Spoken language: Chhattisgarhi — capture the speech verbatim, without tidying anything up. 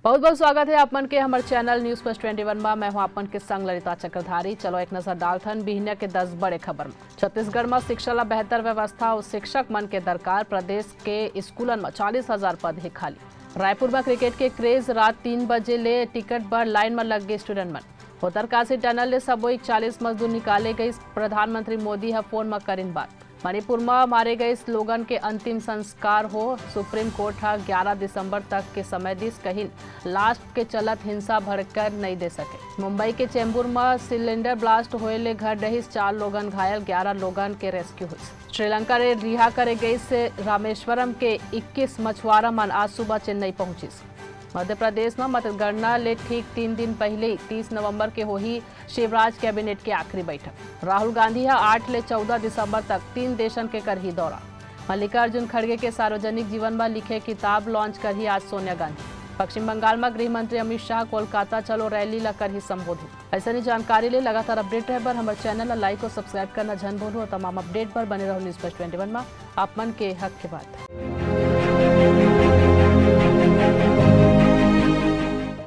बहुत बहुत स्वागत है आप मन के हमर चैनल न्यूज प्लस ट्वेंटी वन में। मैं हूं आप मन के संग ललिता चक्रधारी। चलो एक नजर डालथन बिहनिया के दस बड़े खबर में। छत्तीसगढ़ में शिक्षा ला बेहतर व्यवस्था और शिक्षक मन के दरकार, प्रदेश के स्कूलन में चालीस हजार पद हे खाली। रायपुर में क्रिकेट के क्रेज, रात तीन बजे ले टिकट बर लाइन में लग गए स्टूडेंट मन। उत्तरकाशी टनल ले सबो इकतालीस मजदूर निकाले गइस, प्रधानमंत्री मोदी ह फोन म करिन बात। मणिपुर म मारे गइस लोगन के अंतिम संस्कार हो, सुप्रीम कोर्ट ह ग्यारह दिसंबर तक के समय दिस, कहिन लाश के चलत हिंसा भड़कर नइ दे सके। मुंबई के चेंबूर म सिलेंडर ब्लास्ट होए ले घर डहिस, चार लोगन घायल, ग्यारह लोगन के रेस्क्यू होइस। श्रीलंका ले रिहा करे गइस रामेश्वरम के इक्कीस मछुआरा मन आज सुबह चेन्नई पहुंचिस। मध्य प्रदेश म मतगणना ले ठीक तीन दिन पहिली तीस नवंबर के होही शिवराज कैबिनेट के आखिरी बैठक। राहुल गांधी ह आठ ले चौदह दिसंबर तक तीन देशन के करही दौरा। मल्लिकार्जुन खड़गे के सार्वजनिक जीवन म लिखे किताब लॉन्च करही आज सोनिया गांधी। पश्चिम बंगाल म गृह मंत्री अमित शाह कोलकाता चलो रैली ला करही संबोधित। अइसने जानकारी ले लगातार अपडेट रहे बर हमर चैनल ला लाइक और सब्सक्राइब करना झन भूलू और तमाम अपडेट बर बने रहो न्यूज प्लस ट्वेंटी वन में। आप मन के हक के बात।